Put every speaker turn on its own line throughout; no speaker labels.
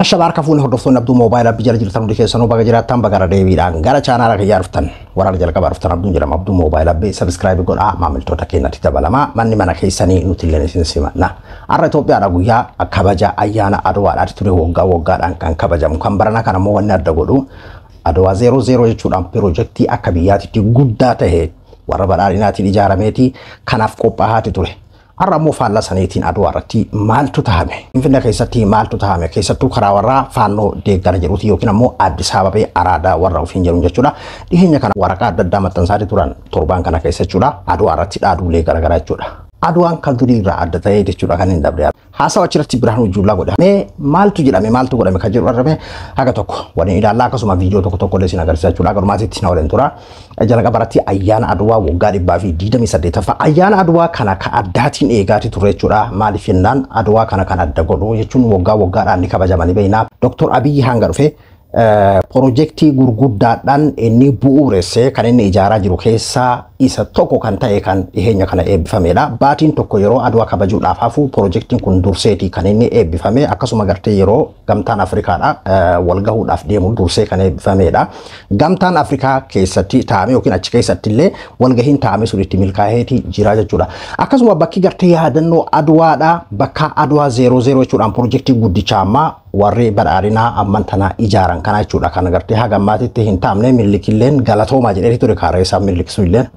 Ashabaar kafuun hordoftoonni Abduu Moobaayil Abbii jala jirtan hundi keessanuu baga jiraattan baga irra deebiidhaan gara chaanaala kiyyaa dhuftan waraana jalqabaa dhuftan Abduun jedhama. Abduu Moobaayil Abbii subscribe godhaa, maamiltoota keenyatti dabalamaa, manni mana keessanii, nuti illee isin simanna. Har'a Itoophiyaadha guyyaa kabaja ayyaana Aduwaadhaati ture, waggaa waggaadhaan kan kabajamu. Kan barana kana immoo wanni adda godhu Adwaa 00 jechuudhaan piroojeektii akka biyyaatitti guddaa ta'e warra badhaadhinaatiin ijaarameeti kanaaf qophaa'aati ture. Har'a immoo faallaa saniitiin Adwaa irratti maaltu tahame? Finfinnee keessatti maaltu tahame? Keessattuu karaa warraa Faannoo deeggara jedhuuti yookiin ammoo Addis Ababee Araadaa warra ofiin jedhu jechuudha. Dhiheenya kana waraqaa adda addaa maxxansaati turan torbaan kana keessa jechuudha. Adwaa irratti dhaaduulee garaagaraa jechuudha. Adwaan kan durii irraa adda ta'ee jechuudha kan hin dabre. Haasawa achirratti Birhaanuu Juulaa godhe. Mee maaltu jedhame, maaltu godhame kan jedhu arrame haga tokko waliin ilaallaa, akkasuma viidiyoo tokko tokko illee isin agarsiisa jechuudha. Garumaatitti na waliin tura. Jalqaba irratti ayyaana Adwaa waggaa 128ffaa ayyaana Adwaa kana kan addaatiin eegaati ture jechuudha. Maaliif jennaan Adwaa kana kan adda godhu jechuun waggaa waggaadhaan ni kabajamanii beekna. Dooktor Abiyyi hanga dhufe piroojeektii gurguddaadhaan inni bu'uuressee kan inni ijaaraa jiru keessaa isa tokko kan ta'e kan dhiheenya kana eebbifamedha. Baatiin tokko yeroo Adwaa kabajuudhaaf hafu piroojeektiin kun durseeti kan inni eebbifame, akkasuma gartee yeroo Gamtaan Afrikaadha wal gahuudhaaf deemu dursee kan eebbifamedha. Gamtaan Afrikaa keessatti taa'ame yookiin achi keessatti illee walgahiin taa'ame sun itti milkaa'eeti jira jechuudha. Akkasuma bakki gartee yaadannoo Adwaadha, bakka Adwaa 00 jechuudhaan piroojeektii guddicha ammaa warri badhaadhinaa amman tana ijaaran kana jechuudha. Kan gartee haga ammaatitti hin taamne Minlikilleen galatoomaa jedheeti ture, kaaree isaa Minlik sunilleen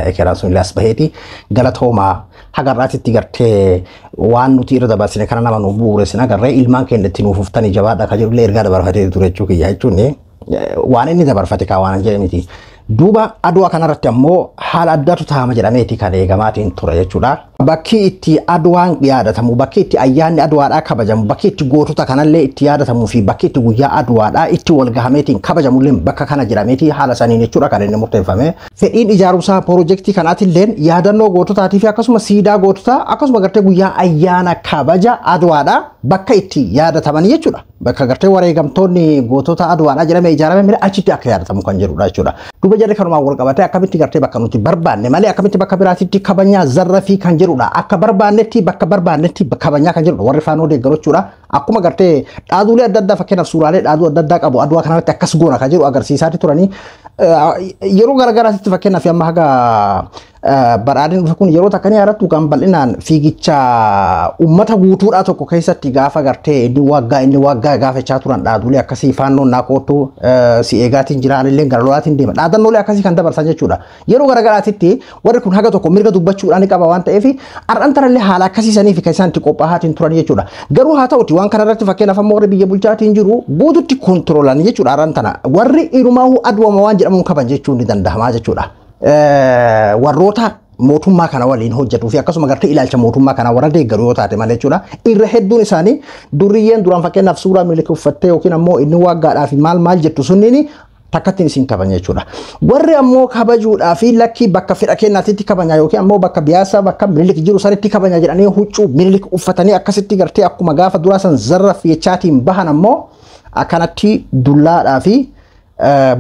ekeraan sunillee as baheeti galatoomaa, haga irraatitti gartee waan nuti irra dabarsine kana nama nu bu'uuressin agarree, ilmaan keenya itti nuuf uftanii jabaadha kan jedhullee ergaa dabarfatee ture jechuu kiyya jechuun waan inni dabarfate kaa waan jedhe miti. Duuba Adwaa kanarratti ammoo haala addaatu taa'ama jedhameeti kan eegamaatiin ture jechuudha. Bakki itti Adwaan yaadatamu, bakki itti ayyaanni Adwaadhaa kabajamu, bakki itti gootota kanallee itti yaadatamuu fi bakki itti guyyaa Adwaadhaa itti walgahameetiin kabajamullee bakka kana jedhameeti haala saniin jechuudha kan inni murteeffame. Fedhiin ijaarumsaa piroojeektii kanaatillee yaadannoo goototaatii fi akkasuma siidaa goototaa, akkasuma gartee guyyaa ayyaana kabaja Adwaadhaa bakka itti yaadataman jechuudha. Bakka gartee wareegamtoonni gootota Adwaadhaa jedhamee ijaarame mira achitti akka yaadatamu kan jedhudha jechuudha. Duuba jarri kanumaan wal qabatee akkamitti gartee bakka nuti barbaanne malee akkamitti bakka biraatitti kabajnaa zarrafii kan jedhudha. Akka barbaannetti bakka barbaannetti kabajnaa kan jedhudha. Warri Faanoo deeggaru jechuudha. Akkuma gartee dhaaduulee adda addaa, fakkeenyaaf suuraalee dhaaduu adda addaa qabu, Adwaa kanarratti akkas goona kan jedhu agarsiisaati turanii. Yeroo garaagaraatti, fakkeenyaaf amma haga badhaadhin dhufe kun, yeroo takka ni yaadattu kan bal'inaan fiigicha uummata guutuudhaa tokko keessatti gaafa gartee inni waggaa gaafachaa turan dhaaduulee akkasii, Faannoon naa kootu si eegaatiin jira, anillee gara lolaatiin deema, dhaadannoolee akkasii kan dabarsan jechuudha. Yeroo garaagaraatitti warri kun haga tokko mirga dubbachuudhaan ni qaba waan ta'eef har'an tanallee haala akkasiisanii fi kan isaan itti qophaa'aatiin turan jechuudha. Garuu haa ta'uti waan kanarratti fakkeenyaaf ammoo warri biyya bulchaatiin jiru guututti kontiroolan jechuudha har'an tana. Warri irumaa'uu Adwama waan jedhamuun qaban jechuun ni danda'ama jechuudha. Warroota mootummaa kana waliin hojjetuu fi akkasuma gartee ilaalcha mootummaa kana warra deeggaru yoo taate malee jechuudha. Irra hedduun isaanii durriyyeen duraan fakkeenyaaf suuraa Minilik uffattee yookiin ammoo inni waggaadhaa fi maal maal jettu sunniin takkattiin isin kabaja jechuudha. Warri ammoo kabajuudhaa fi lakkii bakka fedha kennaatitti kabajaa yookiin ammoo bakka biyaasa bakka Minilik jiru sanitti kabajaa jedhanii huccuu Minilik uffatanii akkasitti gartee akkuma gaafa duraa san zarra fiichaatiin bahan ammoo akkanatti dullaadhaa fi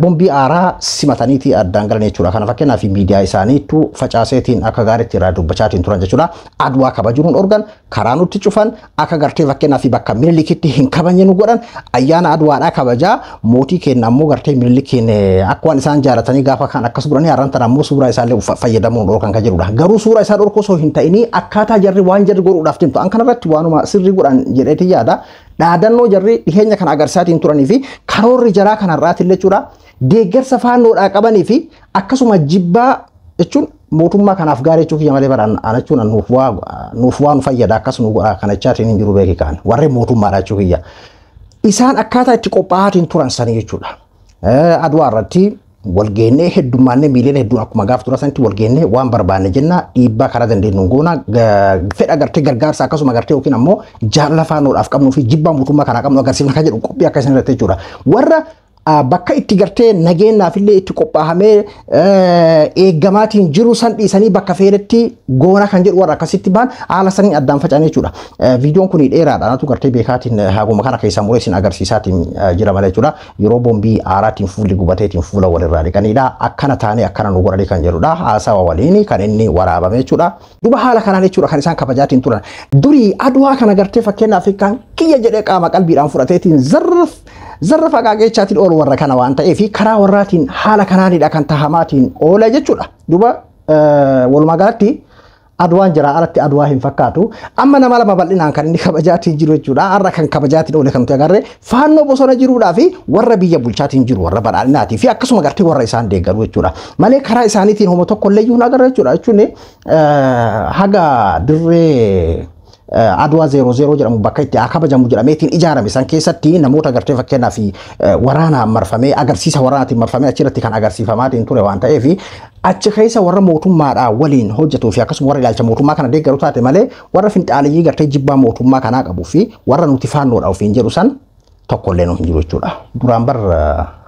bombii aaraa simataniiti addaan galan jechuudha. Kana fakkeenyaaf miidiyaa isaaniitu facaaseetiin akka gaariitti irraa dubbachaatiin turan jechuudha. Adwaa kabajuu nu dhorgan, karaa nutti cufan, akka gartee fakkeenyaaf bakka Minilikitti hin kabajne nu godhan, ayyaana Adwaadhaa kabajaa mootii keenya ammoo gartee Minilikiin akka waan isaan jaalatanii gaafa kan akkas godhanii har'an tana ammoo suuraa isaallee fayyadamuu nu dhorkan kan jedhudha. Garuu suuraa isaa dhorkuu osoo hin ta'inii akkaataa jarri waan jarri godhuudhaaf deemtu an kanarratti waanuma sirrii godhan jedheeti yaada. Dhaadannoo jarri dhiheenya kana agarsiisaatiin turanii fi karoorri jaraa kanarraatillee jechuudha. Deeggarsa Faannoodhaa qabanii fi akkasuma jibbaa jechuun mootummaa kanaaf gaarii jechuu kiyya malee baraan anachuun nuuf waa nu fayyada akkas nu godha kanachaatiin hin jiru beeki kaan warri mootummaadha jechuu kiyya. Isaan akkaataa itti qophaa'aatiin turan sanii jechuudha. Adwaa irratti walgeennee heddummaannee miiliyoona hedduun akkuma gaafa turan sanitti walgeennee waan barbaanne jenna, dhiibbaa karaa dandeenyu goona, fedha gartee gargaarsa akkasuma gartee yookiin ammoo jaalala Faannoodhaaf qabnuu fi jibbaa mootummaa kanaa qabnu agarsiifna kan jedhu qophii akka isin irratti jechuudha. Warra Bakka itti gartee nageenyaaf illee itti qophaa'amee eeggamaatiin jiru san dhiisanii bakka feeretti goona kan jedhu warra akkasitti ba'an haala saniin addaan faca'an jechuudha. Viidiyoon kun dheeraadha. Anatu gartee beekaatiin haguma kana keessaa muree isin agarsiisaatiin jira malee jechuudha. Yeroo boombii aaraatiin fuulli gubateetiin fuula walirraa dhiqanidha. Akkana taanee akkana nu godhanii kan jedhudha. Haasawa waliin kan inni waraabame jechuudha. Duba haala kanaan jechuudha kan isaan kabajaatiin turan. Durii Adwaa kana gartee fakkeenyaaf kan kiyya jedhee qaama qalbiidhaan fudhateetiin zarraf zarrafa qaaqeechaatiin oolu warra kana waan ta'eef karaa warraatiin haala kanaanidha kan tahamaatiin oola jechuudha. Duba walumaa galatti Adwaan jira alatti Adwaa hin fakkaatu. Amma nama lama bal'inaan kan inni kabajaatiin jiru jechuudha. Har'a kan kabajaatiin oole kan nuti agarre faannoo bosona jiruudhaa fi warra biyya bulchaatiin jiru warra badhaadhinaatii fi akkasuma gartee warra isaan deeggaru jechuudha. Malee karaa isaaniitiin homo tokko illee iyyuu hin agarre jechuudha. Jechuun haga dirree Adwaa 00 jedhamu bakka itti kabajamu jedhameetiin ijaarame san keessatti namoota gartee fakkeenyaaf waraanaan marfamee agarsiisa waraanaatiin marfamee achirratti kan agarsiifamaatiin ture waan ta'eef achi keessa warra mootummaadhaa waliin hojjetuu fi akkasuma warra ilaalcha mootummaa kana deeggaru taate malee warra finxaaliyyii gartee jibbaa mootummaa kanaa qabuu fi warra nuti faannoodha ofiin jedhu san tokkollee nu hin jiru jechuudha. Duraan bar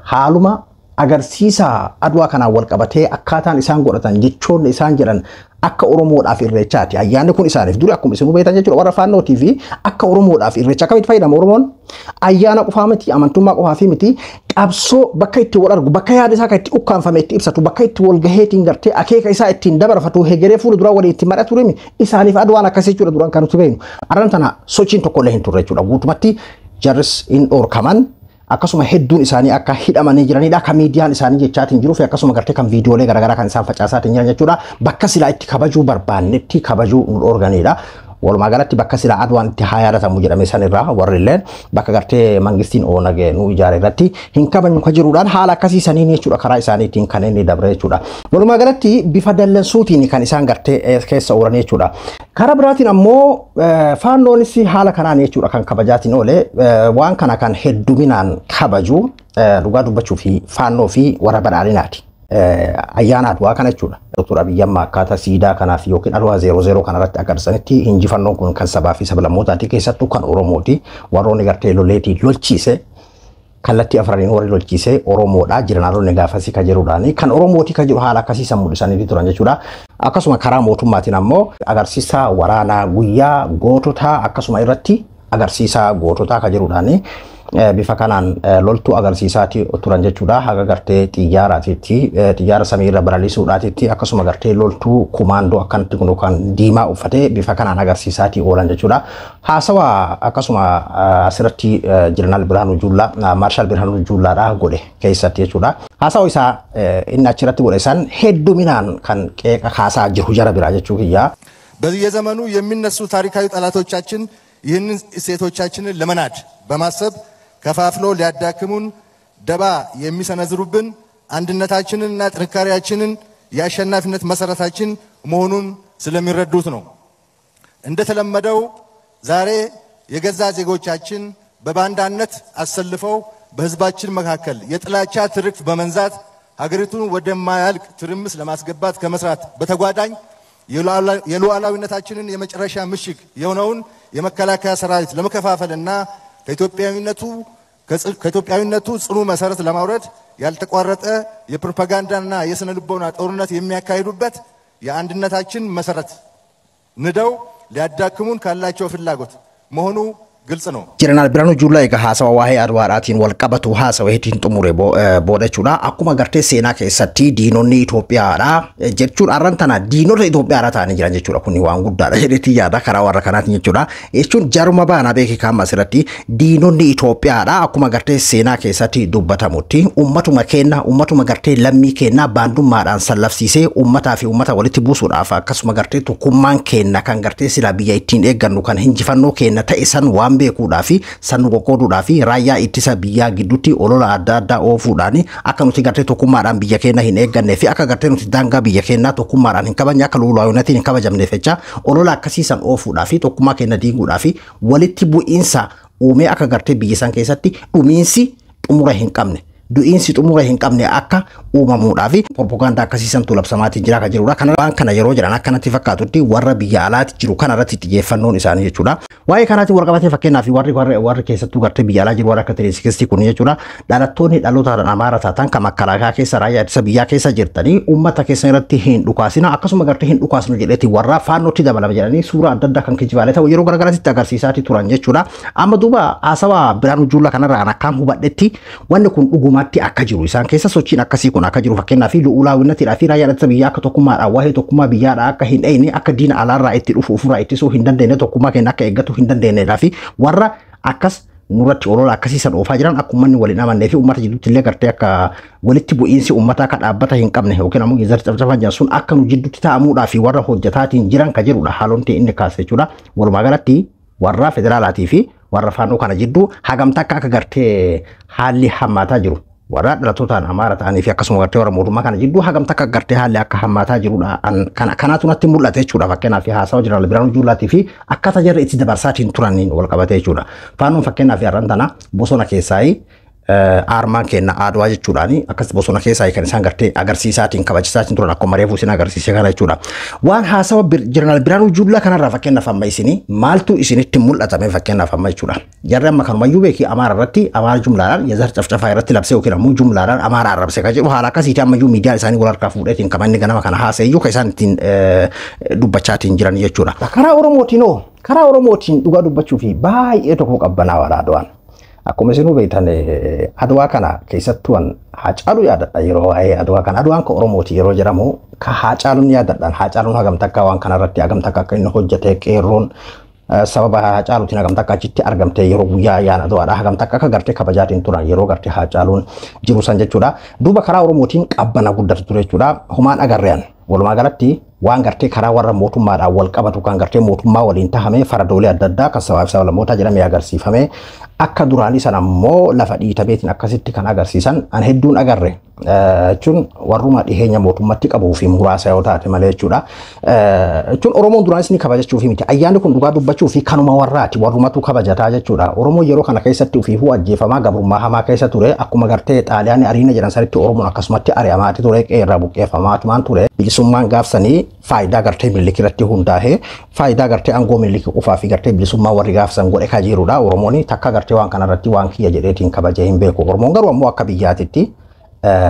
haaluma agarsiisa Adwaa kanaan wal qabatee akkaataan isaan godhatan jechoonni isaan jedhan akka Oromoodhaaf irreechaati. Ayyaanni kun isaaniif duri akkuma isin hubeetan jechuudha warra faannootii fi akka Oromoodhaaf irreecha akkamitti fayyadama Oromoon? Ayyaana qofaa miti, amantummaa qofaa fi miti, qabsoo bakka itti wal argu, bakka yaada isaa kan itti ukkaanfame itti ibsatu, bakka itti wal gaheetiin gartee akeeka isaa ittiin dabarfatu, hegeree fuula duraa walii itti mari'atu rimi isaaniif Adwaan akkasii jechuudha duraan kan nuti beeknu. Arran tana sochiin tokkollee hin turre jechuudha. Guutumatti jarris hin dhoorkaman. Akkasuma hedduun isaanii akka hidhamanii jiranidha. Kan miidiyaan isaanii jechaatiin jiruu fi akkasuma gartee kan viidiyoolee garaagaraa kan isaan facaasaatiin jiran jechuudha. Bakka silaa itti kabajuu barbaannetti kabajuu nu dhoorganidha. Walumaa galatti bakka silaa Adwaan itti haa yaadatamu jedhame sanirraa warri illeen bakka gartee mangistiin ONG nu ijaare irratti hin kabajnu kan jiruudhaan haala akkasii saniin jechuudha karaa isaaniitiin kan inni dabre jechuudha. Walumaa galatti bifa dallansuutiin kan isaan gartee keessa oolan jechuudha. Karaa biraatiin ammoo faannoonis haala kanaan jechuudha kan kabajaatiin oole waan kana kan hedduminaan kabaju dhugaa dubbachuu fi faannoo fi warra badhaadhinaati. Ayyaana Adwaa kana jechuudha. Dr. Abiyyi amma akkaataa siidaa kanaaf yookiin Adwaa 00 kanarratti agarsiisanitti injifannoon kun kan sabaa fi sablammootaati keessattuu kan Oromooti. Warroonni gartee loleetii lolchiise kallattii afraniin warri lolchiise Oromoodha. Jiranaalonni gaafasii kan jedhuudhaani kan Oromooti kan jedhu haala akkasii san mul'isanii turan jechuudha. Akkasuma karaa mootummaatiin ammoo agarsiisa waraanaa guyyaa goototaa akkasuma irratti agarsiisa goototaa kan jedhuudhaani bifa kanaan loltuu agarsiisaati turan jechuudha. Haga gartee xiyyaaraatitti xiyyaara samiirra balalisuudhaatitti akkasuma gartee loltuu kumaandoo akkanatti kun kan diimaa uffatee bifa kanaan agarsiisaati oolan jechuudha. Haasawa akkasuma asirratti Jeneraal Birhaanuu Juullaa Maarshaal Birhaanuu Juullaadha godhe keessatti jechuudha. Haasawa isaa inni achirratti godhe san hedduminaan kan qeeqa kaasaa jiru jara biraa jechuu kiyya.
በየዘመኑ የሚነሱ ታሪካዊ ጠላቶቻችን ይህንን እሴቶቻችንን ለመናድ በማሰብ ከፋፍሎ ሊያዳክሙን ደባ የሚሰነዝሩብን አንድነታችንንና ጥንካሬያችንን የአሸናፊነት መሰረታችን መሆኑን ስለሚረዱት ነው። እንደተለመደው ዛሬ የገዛ ዜጎቻችን በባንዳነት አሰልፈው በህዝባችን መካከል የጥላቻ ትርክት በመንዛት ሀገሪቱን ወደማያልቅ ትርምስ ለማስገባት ከመስራት በተጓዳኝ የሉዓላዊነታችንን የመጨረሻ ምሽግ የሆነውን የመከላከያ ሰራዊት ለመከፋፈልና ከኢትዮጵያዊነቱ ጽኑ መሰረት ለማውረድ ያልተቋረጠ የፕሮፓጋንዳና የስነ ልቦና ጦርነት የሚያካሂዱበት የአንድነታችን መሰረት ንደው ሊያዳክሙን ካላቸው ፍላጎት መሆኑ ግልጽ ነው።
Jeneraal Birhaanuu Juullaa egaa haasawa waa'ee Adwaadhaatiin wal qabatu haasawa heetiin xumure booda jechuudha. Akkuma gartee seenaa keessatti diinonni Itoophiyaadha jechuun arran tana diinota Itoophiyaadha ta'anii jiran jechuudha. Kuni waan guddaadha jedheetii yaada karaa warra kanaatiin jechuudha. Jechuun jaruma baanaa beekee kaama asirratti diinonni Itoophiyaadha akkuma gartee seenaa keessatti dubbatamutti ummatuma keenna ummatuma gartee lammii keenna baandummaadhaan sallafsiisee ummataa fi ummata walitti buusuudhaaf akkasuma gartee tokkummaan keenna kan gartee silaa biyya ittiin eeggannu kan hinjifannoo keenna ta'e san waan beekuudhaa fi san nu qoqqooduudhaa fi raayyaa ittisa biyyaa gidduutti olola adda addaa oofuudhaan akka nuti gartee tokkummaadhaan biyya keenya hin eeggannee fi akka gartee nuti daangaa biyya keenyaa tokkummaadhaan hin kabajne akka luulaawwinatiin hin kabajamneef jecha olola akkasii san oofuudhaa fi tokkummaa keenya diiguudhaa fi walitti bu'iinsa uumee akka gartee biyya san keessatti dhumiinsi xumura hin qabne du'iinsi xumura hin qabne akka uumamuudhaa fi propagaandaa akkasiisantu labsamaatiin jira kan jirudha. Kana waan kana yeroo jedhan akkanatti fakkaatutti warra biyya alaatti jiru kanarratti xiyyeeffannoon isaanii jechuudha. Waa'ee kanaatiin wal qabatee fakkeenyaaf warri keessattuu gartee biyya alaa jiru warra akka Tiriisikistii kun jechuudha. Dhalattoonni dhalootaan Amaara taatan kan makalaakaa keessa raayyaa ittisa biyyaa keessa jirtanii uummata keessan irratti hin dhukaasina akkasuma gartee hin dhukaasnu jedheeti warra faannootti dabalama jedhanii suuraa adda addaa kan kijibaalee ta'u yeroo garaagaraatti agarsiisaati turan jechuudha. Amma duuba haasawaa Biraanuu Juulaa kanarraa akkaan hubadhetti wanni kun dhugumatti akka jiru isaan keessa sochiin akkasii kun akka jiru fakkeenyaaf lu'ulaawwinatiidhaa fi raayyaa ittisa biyyaa akka tokkummaadhaan waa'ee tokkummaa biyyaadhaa akka hin dhayne akka diina alaarraa itti dhufu ofirraa ittisuu hin dandeenye tokkummaa keenya akka eeggatu hin dandeenyedhaa fi warra akkas nurratti olola akkasii san oofaa jiran akka uummanni waliin amannee fi uummata jidduutti illee gartee akka walitti bu'iinsi uummataa akka dhaabbata hin qabne yookiin ammoo geezarri cabsafaa jiran sun akka nu jidduutti taa'amuudhaa fi warra hojjetaatiin jiran ka jirudha haalonti inni kaase jechuudha. Walumaa galatti warra federaalaatii fi warra faannoo kana jidduu hagamta akka gartee haalli hammaataa jiru. Warra dhalatootaan Amaara ta'anii fi akkasuma gartee warra mootummaa kana jidduu hagamta akka gartee haalli akka hammaataa jirudha. Kanaatu natti mul'ate jechuudha. Fakkeenyaaf haasawa Jeneraal Biraanuu Juulaatii fi akkaataa jarri itti dabarsaatiin turaniin wal qabate jechuudha. Faannoon fakkeenyaaf har'aan tana bosona keessaayi aarmaan kenna Adwaa jechuudhaani akkas bosona keessaa kan isaan gartee agarsiisaatiin kabajisaatiin turan akkuma reefuu isin agarsiise kana jechuudha. Waan haasawa Jeneraal Biraanuu Juulaa kanarraa fakkeenyaaf amma isinii maaltu isinitti mul'atame fakkeenyaaf amma jechuudha. Jarri amma kanumayyuu beeki Amaara irratti Amaara jumlaadhaan yazar cafcafaa irratti labsee yookiin ammoo jumlaadhaan Amaara arrabse kan jedhu haala akkasiiti ammayyuu miidiyaan isaanii wal harkaa fuudheetiin kan inni ganama kana haasa'iyyuu kan isaan ittiin dubbachaatiin jiran jechuudha. Karaa Oromootiin hoo karaa Oromootiin dhugaa dubbachuu fi baay'ee tokko qabbanaawaadha Adwaan. Akkuma isinuu beektan Adwaa kana keessattuu Haacaaluu yaadadha yeroo waa'ee Adwaa kana. Adwaan kan Oromooti yeroo jedhamu ka Haacaaluun yaadadhaan Haacaaluun hagam takka waan kanarratti hagam takka akka inni hojjete qeerroon sababa Haacaaluutiin hagam takka achitti argamte yeroo guyyaa ayyaana Adwaadha hagam takka akka gartee kabajaatiin turan yeroo gartee Haacaaluun jiru san jechuudha. Duuba karaa Oromootiin qabbana guddatu ture jechuudha. Humaan agarreen walumaa galatti waan gartee karaa warra mootummaadhaan wal qabatu kan gartee mootummaa waliin tahame faradoolee adda addaa kan sabaaf sablammootaa jedhamee agarsiifame akka duraanii sana ammoo lafa dhiitameetiin akkasitti kan agarsiisan an hedduun agarre jechuun warruma dhiheenya mootummatti qabuu fi muraasa yoo taate malee jechuudha. Jechuun Oromoon duraanis ni kabajachuu fi miti ayyaanni kun dhugaa dubbachuu fi kanuma warraati warrumatu kabajataa jechuudha. Oromoon yeroo kana keessatti ofiifuu ajjeefamaa gabrummaa hamaa keessa ture akkuma gartee Xaaliyaanii ariina jedhan sanitti Oromoon akkasumatti ari'amaati ture qeerraa buqqeeffamaatumaan ture bilisummaan gaafsanii faayidaa gartee Minilik irratti hundaa'ee faayidaa gartee aangoo Minilik qofaa fi gartee bilisummaa warri gaafsan godhe ka jirudha. Oromoon takka gartee waan kanarratti waan kiyya jedheetiin kabajee hin beeku. Oromoon garuu ammoo akka biyyaatitti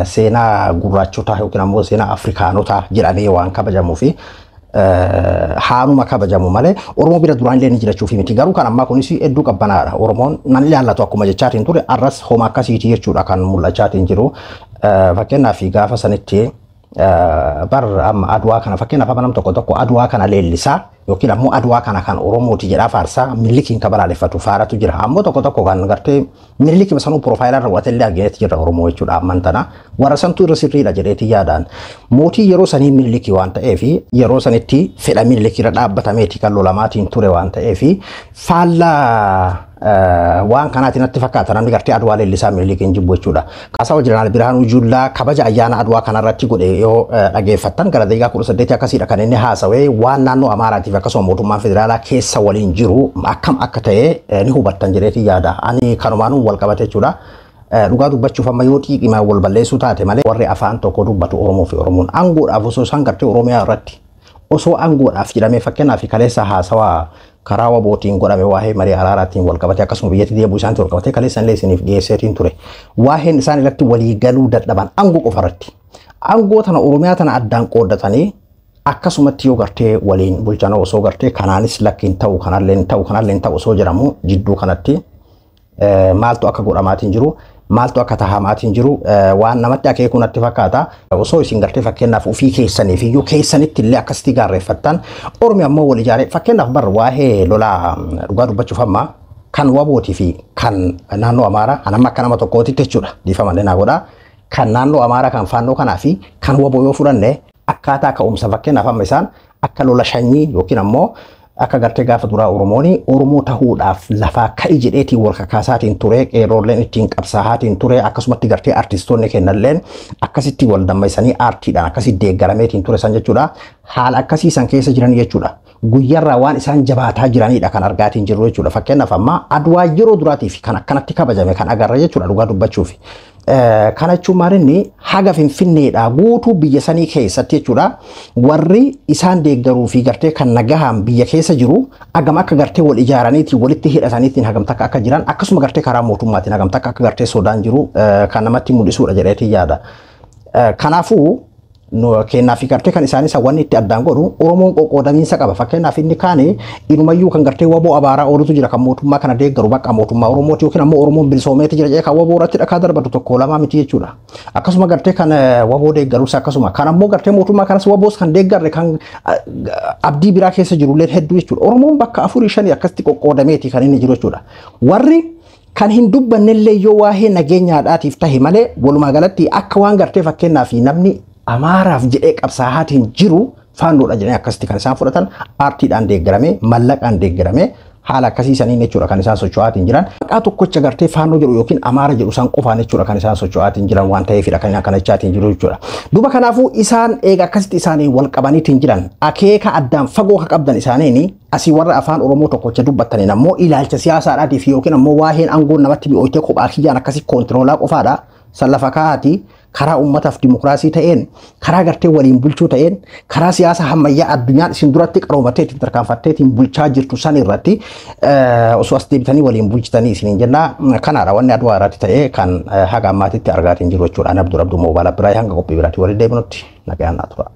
seenaa gurraachotaa yookiin ammoo seenaa Afrikaanotaa jedhamee waan kabajamuu fi haanuma kabajamu malee Oromoo bira duraan illee ni jiraachuu fi miti. Garuu kan ammaa kunis hedduu qabbanaadha. Oromoon nan ilaallatu akkuma jechaatiin ture arras homa akkasiiti jechuudha kan mul'achaatiin jiru. Fakkeenyaaf gaafa sanitti bar amma Adwaa kana fakkeenyaaf amma nam tokko tokko Adwaa kana leellisaa yookiin ammoo Adwaa kana kan Oromooti jedhaa faarsaa Minilikiin kan balaaleffatu faaratu jira. Ammoo tokko tokko kan gartee Minilikii sanuu piroofaayilaa irra godhatee argineeti jira Oromoo jechuudha amman tana. Warra santu irra sirriidha jedheeti yaadaan. Mootii yeroo sanii Minilikii waan ta'eef yeroo sanitti fedha Minilikii irra dhaabbatameeti kan lolamaatiin ture waan ta'eef faallaa waan kanaatiin natti fakkaata namni gartee Adwaa leellisaa Minilikiin jibbu jechuudha. Haasawa Jeneraal Biraanuu Juulaa kabaja ayyaana Adwaa kanarratti godhe yoo dhageeffattan gara daqiiqaa 18 akkasiidha kan inni haasawee waan naannoo Amaaraatiif akkasuma mootummaan federaalaa keessa waliin jiru akkam akka ta'e ni hubattan jedheeti yaada. Ani kanumaanuu wal qabate jechuudha. Dhugaa dubbachuuf amma yoo xiiqimaa wal balleessuu taate malee warri afaan tokko dubbatu Oromoo fi Oromoon aangoodhaaf osoo isaan gartee Oromiyaa irratti osoo aangoodhaaf jedhamee fakkeenyaaf kaleessa haasawaa karaa wabootiin godhame waa'ee marii araaraatiin wal qabate akkasuma biyyatti deebi'uu isaaniitiin wal qabate kaleessa illee isiniif dhiyeesseetiin ture. Waa'een isaan irratti walii galuu dadhaban aangoo qofa irratti. Aangoo tana Oromiyaa tana addaan qooddatanii akkasumatti yoo gartee waliin bulchan osoo gartee kanaanis lakkiin ta'u kanallee ta'u kanallee ta'u osoo jedhamu jidduu kanatti maaltu akka godhamaatiin jiru maaltu akka tahamaatiin jiru waan namatti akeekuu natti fakkaata. Osoo isin gartee fakkeenyaaf ofii keessaniif iyyuu keessanitti illee akkasitti gaarreeffattan Oromi ammoo wal ijaaree fakkeenyaaf bar waa'ee lolaa dhugaa dubbachuuf amma kan wabootii fi kan naannoo Amaaraa kan amma akka nama tokkootitti jechuudha dhiifama naa godhaa kan naannoo Amaaraa kan faannoo kanaa fi kan waboo yoo fudhanne akkaataa ka'umsa fakkeenyaaf amma isaan akka lola shanyii yookiin ammoo akka gartee gaafa duraa Oromoon Oromoo tahuudhaaf lafaa ka'i jedheetiin wal kakaasaatiin ture qeerroolleen ittiin qabsaa'aatiin ture akkasumatti gartee artistoonni kennalleen akkasitti wal dammaysanii aartiidhaan akkasitti deeggarameetiin ture san jechuudha. Haala akkasii san keessa jiran jechuudha. Guyyarraa waan isaan jabaataa jiranidha kan argaatiin jirru jechuudha. Fakkeenyaaf amma Adwaa yeroo duraatiif kan akkanatti kabajame kan agarra jechuudha dhugaa dubbachuuf. Kana jechuun maal inni haga Finfinneedhaa guutuu biyya sanii keessatti jechuudha. Warri isaan deeggaruu fi gartee kan nagahaan biyya keessa jiru hagam akka gartee wal ijaaraniitiin walitti hidhataniitiin hagam takka akka jiran, akkasuma gartee karaa mootummaatiin hagam takka akka gartee sodaan jiru kan namatti mul'isuudha jedheetii yaada. Kanaafuu kennaa fi gartee kan isaanis wanni itti addaan godhu Oromoon qoqqoodamiinsa qaba. Fakkeenyaaf inni kaane inumayyuu kan gartee waboo abaaraa oolutu jira, kan mootummaa kana deeggaru bakka mootummaa Oromooti yookiin ammoo Oromoon bilisoomeeti jira jedhee kan waboo irratti dhakaa darbatu tokko lamaa miti jechuudha. Akkasuma gartee kan waboo deeggarus, akkasuma kan ammoo gartee mootummaa kanas waboos kan deeggarre kan abdii biraa keessa jirullee hedduu jechuudha. Oromoon bakka afurii shanii akkasitti qoqqoodameeti kan inni jiru jechuudha. Warri kan hin dubbannellee yoo waa'ee nageenyaadhaatiif tahe malee, walumaa galatti akka waan gartee fakkeenyaaf namni Amaaraaf jedhee qabsaa'aatiin jiru faannoodha jedhanii akkasitti kan isaan fudhatan, aartiidhaan deeggarame, mallaqaan deeggarame, haala akkasiisaniin jechuudha kan isaan socho'aatiin jiran. Maqaa tokkocha gartee faannoo jedhu yookiin Amaara jedhu isaan qofaan jechuudha kan isaan socho'aatiin jiran waan ta'eefidha kan akkana jechaatiin jiru jechuudha. Duuba kanaafuu isaan eega akkasitti isaanii wal qabaniitiin jiran, akeeka addaan fagoo ka qabdan isaaniin asii warra afaan Oromoo tokkocha dubbattaniin ammoo ilaalcha siyaasaadhaatiif yookiin ammoo waa'een aangoo namatti mi'ooytee kophaa kiyyaan akkasii koontiroolaa qofaadha. San lafa kaa'aati karaa uummataaf dimokiraasii ta'een, karaa gartee waliin bulchuu ta'een, karaa siyaasa ammayyaa addunyaan isin duratti qaroomatee ittiin tarkaanfattee ittiin bulchaa jirtu san irratti osoo as deebitanii waliin bulchitanii isiniin jenna. Kanaadha wanni Adwaa irratti ta'ee kan haga ammaatitti argaatiin jiru jechuudha. Ani Abduu Abduu Moobaala biraa, hanga qophii biraatti waliin deebinutti nagaan naa tura.